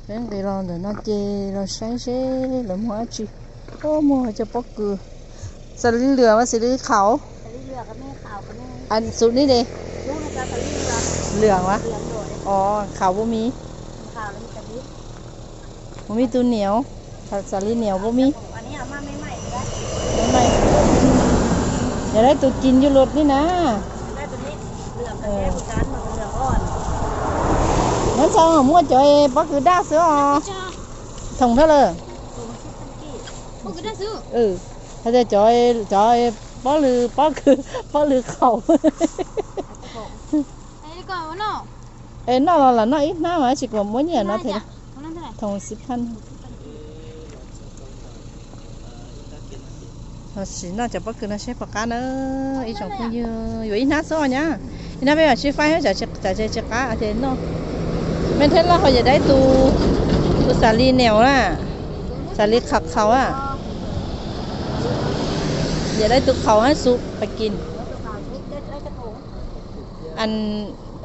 Peb nqis los ntawm no ces los saib seb lawv muag dab tsi. Ub, muag cov pob kws, xas li lwam mas xas li qhaum. Xum ni de. Lwam as? Os, qhaum puas mis? Puas mis tus niam? Xas li niam puas mis? Yog lawv tus kis ncu lus li na. Nyob ntxhais muaj cov pob kws daj xwb os. Thoom thawj lawm. Hais tias cov, cov pob lw, pob kws, pob lw qhaum. Es noj los lam noj ib hnab mas tsis kuv muab nyiaj no thiab. Thoom xib phaj. Sim noj cov pob kws no seb puas qab na. Ib tsoom phooj ywg, yuav ib hnab xwb nyab. Ib hnab peb mam sib faib, tsam tsis qab ces noj. Mej thiab loj ho yam dab tus, tus xas li niam na, xas li qhaum qhaum a. Yam dab tus qhaum hab xum pas kis.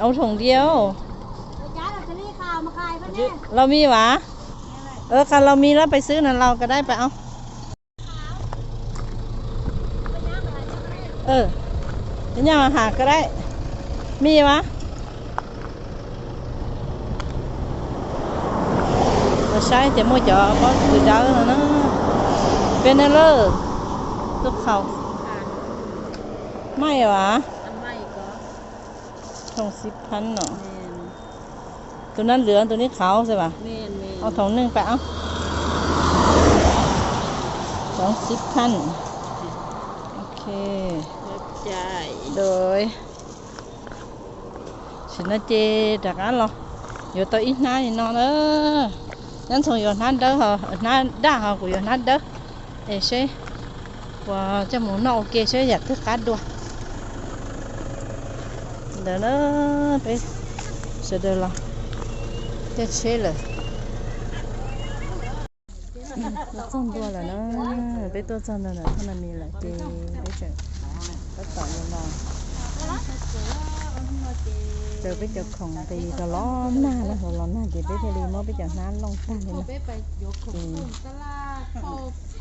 Ua thoom diam. Los mis vas. Qas los mis lawm pais xwb no, los ka dab pais os. Nyaj has ka dab, mis vas. Los saib tias muaj cov pob kws dawb no na. Peb na lawm, tus qhaum. Maj as. Thoom xib phaj no. Tus nab lwam, tus nab qhaum xwb vas. Ua thoom neej pais os. Thoom xib phaj. Ok. Sim no ces rov qab los yuav tau ib hnab li no na. Nyob ntxhoo yuav hnab dawb, hnab daj ho kuv yuav hnab dawb. Es seb puas coj mus noj ua ke seb yam twg qab dua. Ntawd na, peb sawv daws los caij tsheb lawm. Tuaj txog ntua lawm na, peb tuaj txog ntua ntawm Thoj Nas Mis lawm ces peb tseem tab tom los raws peb cov khoom nqis los los nag na, los los nag ces peb thiaj li muab peb cov hnab looj tag li no.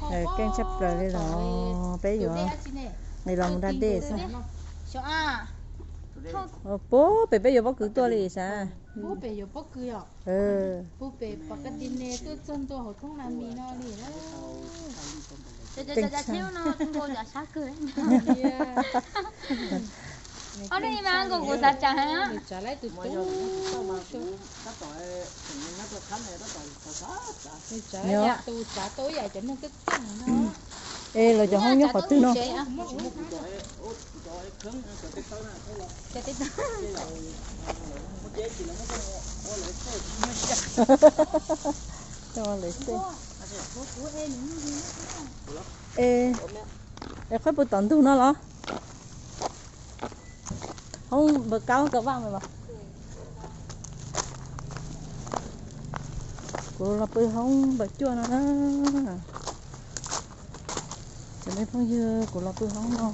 Ces keej tshaj plaws li los peb yuav nqis los mus da dej xwb. Puag pem peb yuav pob kws tuaj li sav. Es los cov hoob nyob qhov twg no? Coj lawv xwb. Es, es qhov pw tom ntug no los? Hoob npawg Kaub Kaub Vaj mas los. Kuv los pw hoob npawg Cuaj no na. Cov me phooj ywg, kuv los pw hoob no.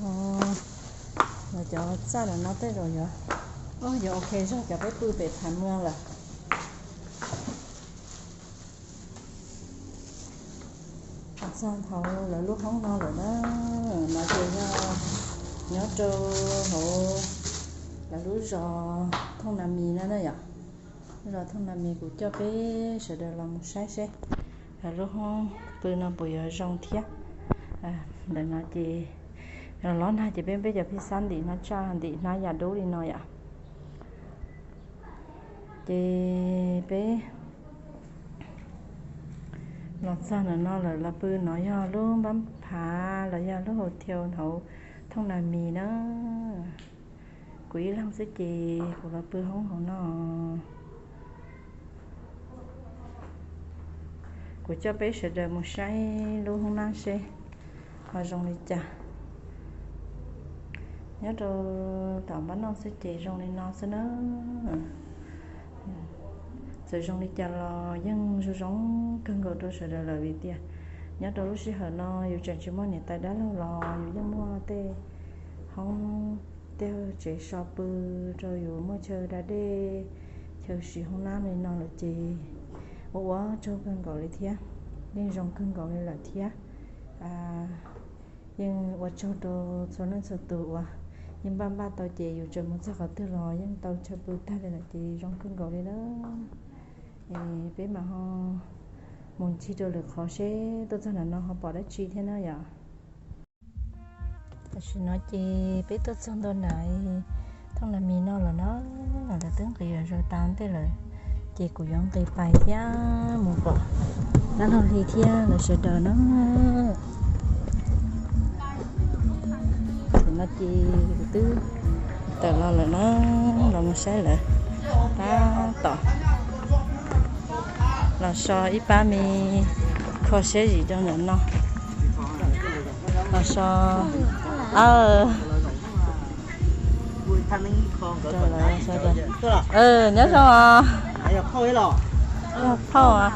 Los cov txaj lawm no tej zaum yuav, yuav ok zog cov peb pw pem Phav Muas lawm. Txog hauv lawv lub hoob no lawm na. No ces yog nyob rau hauv lawv lub zos Thooj Nas Mis no na yom. Lub zos Thooj Nas Mis, kuv coj peb sawv daws los mus saib seb lawv lub hoob pw no puas yuav zoo thiab. Ntawm no ces los los nag ces peb, peb cov phij xab ntim hnab tsaj ntim hnab yam dub li no yom. Ces peb los txog ntawm no lawm, los pw no yog lub npab phav los yog lub hotel hauv Thooj Nas Mis na. Kuv ib leeg xwb ces kuv los pw hoob hauv no. Kuv coj peb sawv daws mus saib lub hoob nab seb ho zoo li cas. Nyob rau tom npab noj xwb ces zoo li no xwb na. Txawm zoo li cas los yeej zoo zoo kawg nkaus rau sawv daws lawm vim tias nyob rau lub sij hawm no yus tseem tsis muaj niam tais dab laug los yus yeej muaj tej hoob, tej tsev so pw rau yus, muaj chaw da dej, chaw siv hoob nab li no lawm ces Ua ua tsaug kawg nkaus li thiab, yeej zoo kawg nkaus li lawm thiab. Yeej ua tsaug rau txhua leej txhua tus uas yeej npaj npaj tau ces yus tseem mus txog qhov twg los yeej tau chaw pw tag li lawm ces zoo kawg nkaus li na. Peb mam ho mus ncig rau lwm qhov seb tuaj txog nram no ho pom dab tsi thiab na yom. Tam sim no ces peb tuaj txog ntua nram Thooj Nas Mis no lawm na, lawv twb nqis zaws tas ntej lawm, ces kuv yuav nqis pais thiab mus pom dab laug Hli thiab lawv sawv daws na. Tam no ces kuv twb tawm los lawm na, los mus saib lawv tab tom los so ib pab me kho siab zim rau ntawm no. Los so, nyob zoo os. Phauj,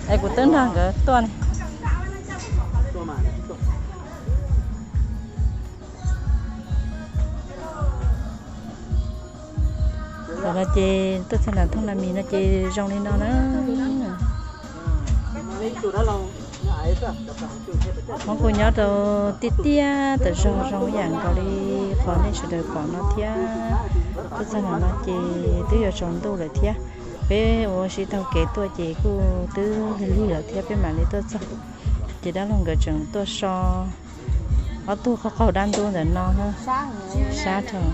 es kuv twb nrog nkawd tuaj ne. Tam no ces tuaj txog nram Thooj Nas Mis no ces zoo li no na. Hmoob kuj nyob rau tiaj tiaj tam zog zoo ib yam nkaus li qhov nej sawv daws pom no thiab. Tuaj txog nram no ces twb yuav tsaus ntuj lawm thiab. Peb ua si taug kev tuaj ces kuj twb lig lig lawm thiab peb mam li tuaj txog. Ces dab laug nkawd tseem tuaj so ob tug qaug qaug dab ntub ntawm no, sab rau,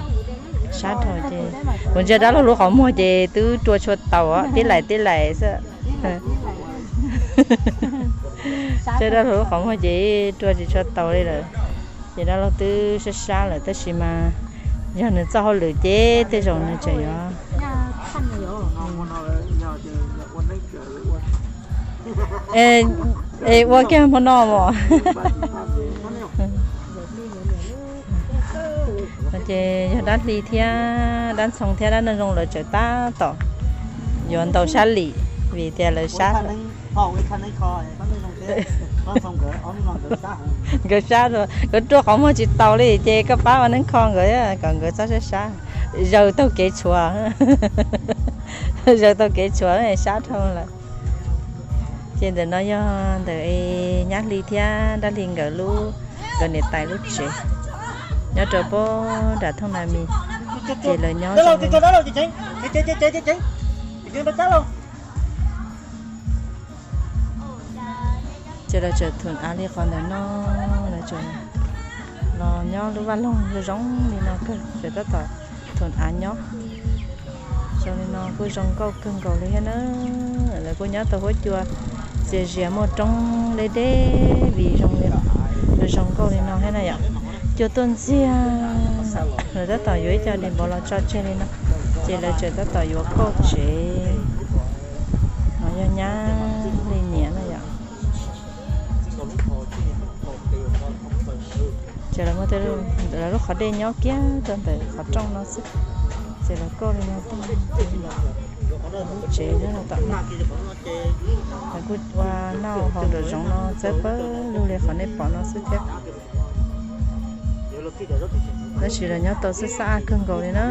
sab rau ces kuv ntsia dab laug lub qhov muag ces twb rua tshua taus, tib laim tib laim xwb. Ntsia dab laug lub qhov muag ces rua tsis tshua taus li lawm. Ces dab laug twb sab sab lawm tab sis mas yog nws txoj hauj lwm ces tej zaum nws tseem yuav, es ua kiag hmo no mos. Ces yog dab Hli thiab dab Ntxhoo thiab dab Neej Zoo lawv tseem tab tom yuav ntaus sab lim vim tias lawv sab, nkawd sab, nkawd rua qhov muag tsis taus li ces koj pab ua neeb kho nkawd kom nkawd txhob sab sab, zaws taug kev tshuav, zaws taug kev tshuav sab dhau lawm. Ces ntawm no yog ntawm nyab Hli thiab dab Hli nkawd lub, nkawd niam tais lub tsev nyob rau pem nram Thooj Nas Mis, ces lawv nyob zoo. Ces lawv tseem thum av li qhov ntawm no, lawv tseem los nyob lub vaj loog zoo zoo li no kawg, tseem tab tom thum av nyob. Zoo li no kuj zoo nkauj kawg nkaus li thiab na. Lawv kuj nyob tau huab cua txias zias muaj roob deb deb vim zoo li, zoo nkauj li no thiab na yom. Cua tuaj ntxiag, lawv tab tom yuav ib co deg npov los tso tseg li no, ces lawv tseem tab tom yuav kauj tsev. No yog nyab Hli niam na yom. Ces lawv muaj tej lub qhov dej nyob kiag rau ntawm qhov rooj no xwb, ces lawv kauj li no tuaj, lub tsev lub no tom no. Lawv kuj ua noj haus nraum zoov no txawb pawg lug li qhov nej pom no xwb thiab. Tab sis lawv nyob tau xwb xab ab kawg nkaus li na,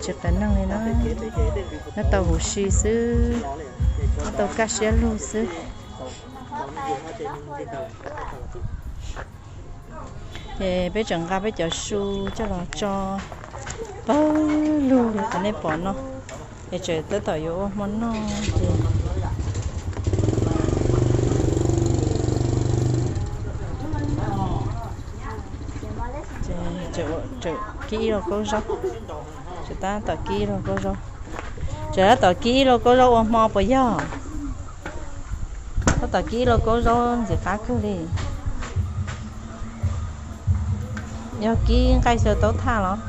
tsis qias neeg li na, nyob tau huv si xwb, nyob tau kaj siab lug xwb. Ces peb tseem nqa peb cov su coj los tso pawg lug li qhov nej pom no, es tseem tab tom yuav ua hmo noj ces kib ib lauj kaub zaub, tseem tab tom kib ib lauj kaub zaub, tseem tab tom kib ib lauj kaub zaub ua hmo puas yog? Tab tom kib ib lauj kaub zaub ntxim qab kawg li. Yog kib nqaij xyaw taub thaj los?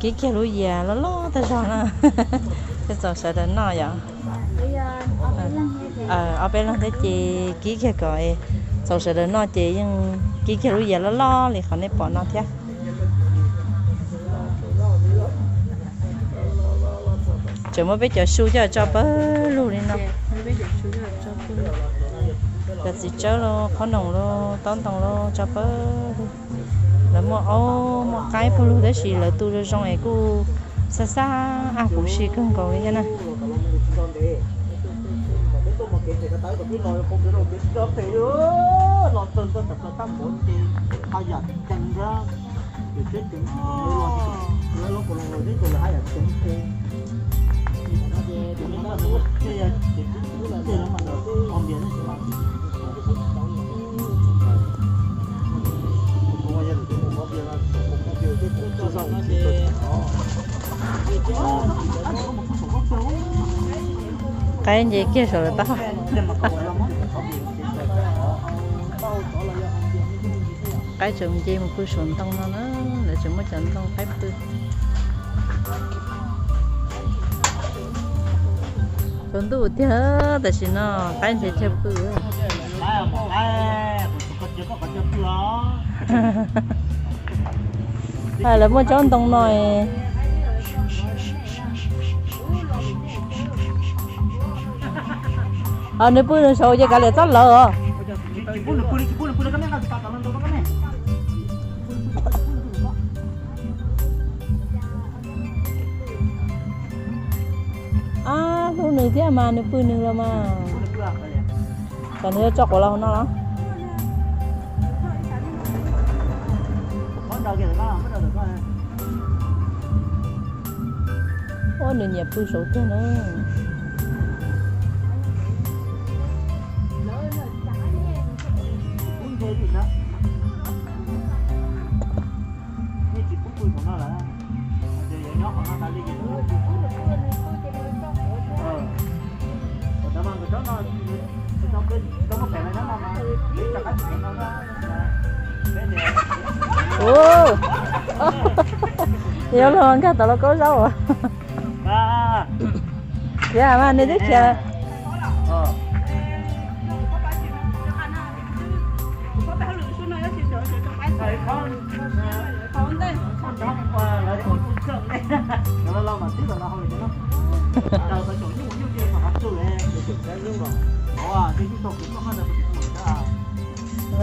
Kib kiag lub yias loj loj tag zog na, thiaj txaus sawv daws noj yom. Ob peb leeg thiab ces kib kiag kom txaus sawv daws noj ces yeej kib kiag lub yias loj loj li qhov nej pom no thiab. Tseem muab peb cov su coj tso pawg lug li no. Cov txiv tsawb los qhob noom los taub ntoo los tso pawg lug. Lawv muaj aub muaj qaib pawg lug tab sis lawv tu zoo zoo es kuj xab xab as kuv si kawg nkaus li thiab na. Qaib nce kiag saum lawv taub hau. Qaib tseem nce mus pw saum ntoo no na, lawv tseem muaj cov ntoo qaib pw. Tsaus ntuj tiag tam sim no qaib nce kiag pw. Lawv muaj tsob ntoo no. Nws pw nws saud ces kav liam txob lawv os. Ab, hlub nws thiab mas nws pw nws los mas. Kom nws yuav tso quav los hauv no los. Ua nws nyiam pw saud tiag na. Ua, yuav luag nkag tom lauj kaub zaub. Tiag mas nws twb khiav.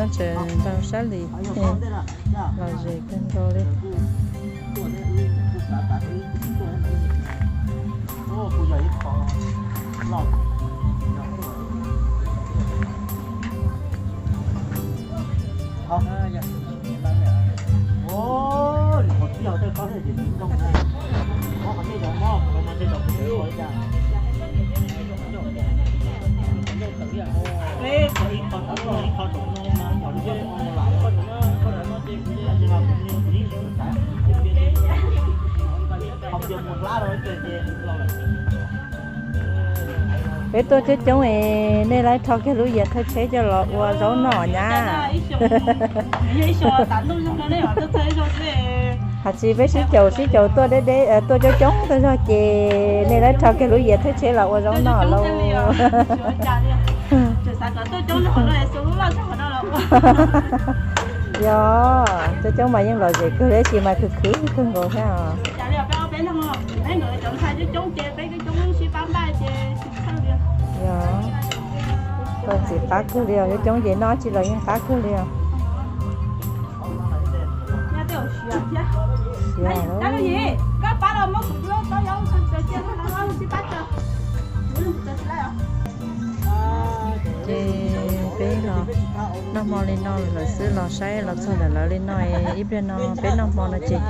Tseem nrog sab li los ze kawg nkaus li. Peb tuaj coob coob es nej lawv rho kiag lub yias thawj tsheb coj los ua zaub noj nyab. Hais tsis peb sib caum sib caum tuaj deb deb, tuaj coob coob tuaj zog ces nej lawv rho kiag lub yias thawj tsheb los ua zaub noj lauj. Yog, coob coob mas yeej lom zem kawg, tab sis mas khwv khwv kawg nkaus thiab os. Yog, koj ntxim qab kawg li os, coob coob ces noj tsis los yeej qab kawg li os. Siav lawm. Ces peb los noj hmo li no lawm xwb, los saib los txog ntawm lawv li no, ib pliag no peb noj hmo no ces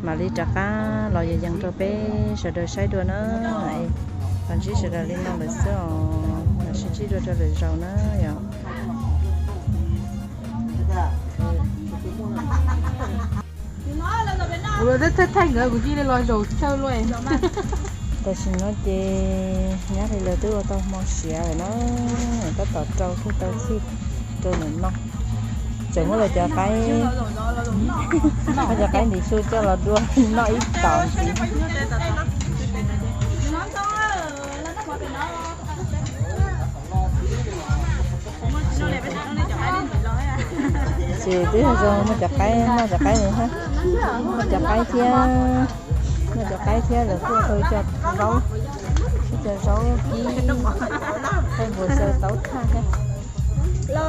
mam li rov qab los yees yees rau peb sawv daws saib dua na. Los ntsib sawv daws li no lawm xwb os, los sib ntsib dua rau lwm zaus na yom. Kuv thaij thaij nkawd kuv cia li los zaum chaw luaj. Tam sim no ces nyab li lawv twb ua tau hmo siav lawm na, tab tom rau kiag tau txhij rau ntawm no. Tseem muab lawv cov qaib, muab cov qaib ntim su coj los dua noj ib tom ntxiv. Ces twb yog zoo muaj cov qaib, noj cov qaib, noj cov qaib thiab, noj cov qaib thiab lawv kuj tau ib co zaub, ib co zaub kib, qaib npua xyaw taub thaj thiab. Tam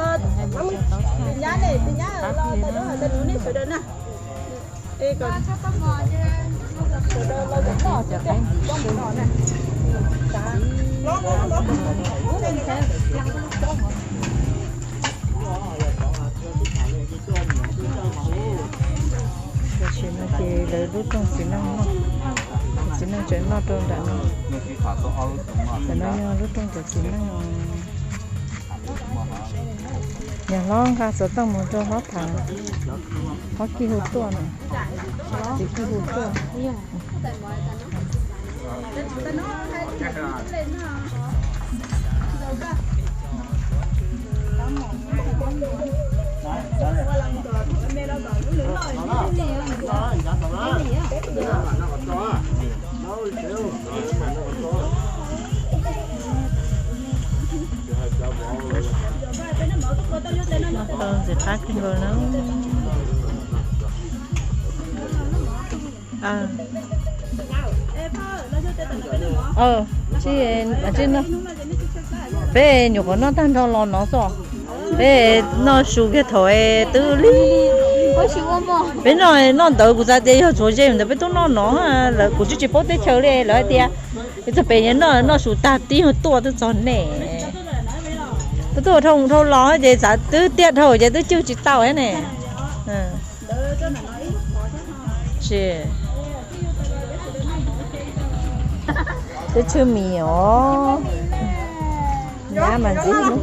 sim no ces lawv lub rooj txiv neej noj, txiv neej tseem noj rau nram no. Ntawm no yog lub rooj cov txiv neej. Niam hlob nqa xov tooj mus rau hlob tham, hlob kij hu tuaj no, txiv kij hu tuaj. Ntxim qab kawg nkaus na. Peb nyuam qhuav noj tag nrho los no xwb, peb noj su kiag thaum twb lig. Peb noj, noj ntawd kuv xav tias yog tshuav ze ntawd peb twb noj no lawm, kuv twb tsis paub teb chaws li, lawv hais tias txog pem noj, noj su tag tib nyuag tuaj twb txog nej. Twb tuaj dhau dhau los ces xav twb tiag dhau ces twb cwg tsis tau ne. Tsis, twb tshwj mis os. Nyab mas ntxim hlub,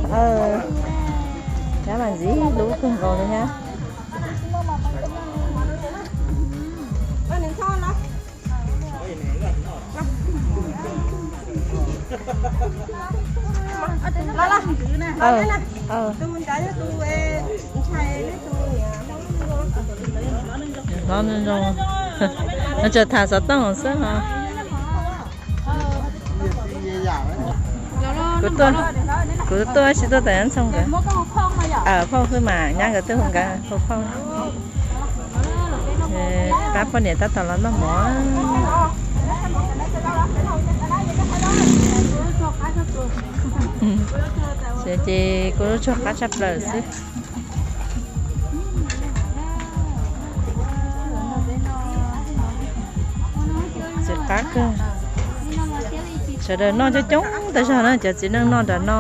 nyab mas ntxim hlub kawg nkaus li nyab. Hnov zoo zoo, no tsuas tham xov tooj xwb no. Kuv tuaj, kuv tuaj tsis tuaj tom Nyob Ntxhoo nkawd. Phauj xwb mas, nyab nkawd twb hu nkawd hu phauj. Pab poj niam tab tom los noj mov. Ces kuv lub tshuaj qab tshaj plaws xwb. Txiv qab kawg. Sawv daws noj coob coob tas zog na, cov txiv neej noj nram no,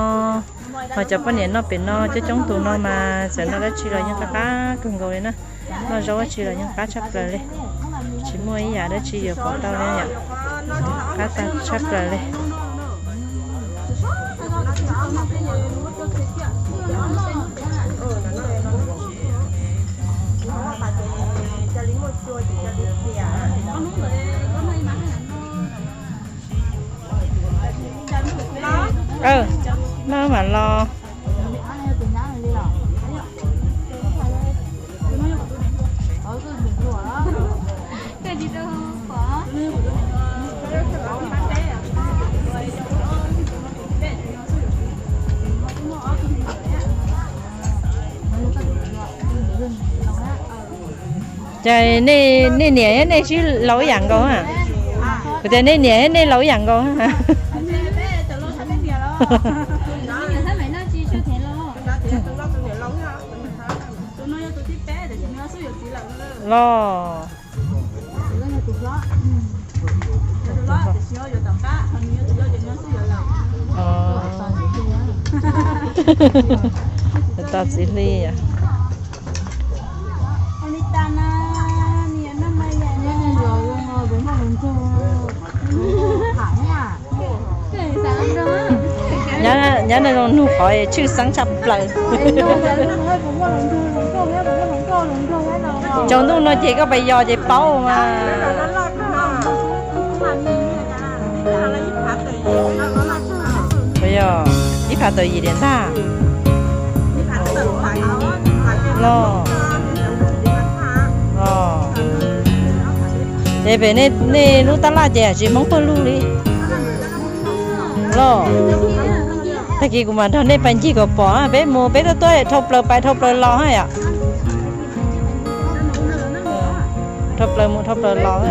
ho cov poj niam noj pem no, coob coob tus no mas sawv noj dab tsi los yeej qab qab kawg nkaus li na. Noj zaub dab tsi los yeej qab tshaj plaws li. Tsis muaj ib yam dab tsi yuav pov tau li yom. Qab tag tshaj plaws li. Noj mam los. Ces nej niam nej tsis laus ib yam nkaus a? Kuv tias nej niam nej laus ib yam nkaus. Los. Tos txiv hli. Nyab no zoo nug qhov tshwj xeeb tshaj plaws. Tsaus ntuj no ces koj pais yos ces paub mas. Yog ib phav tawm yim diam ntag. Los, es pem nej lub tab laj ces tsis Hmoob puag lug li. Los, tag kis kuv mam nrog nej pais ncig kom pom, peb mus peb tuaj tuaj dhau plaws pais dhau plaws los yom. Dhau plaws mus dhau plaws los.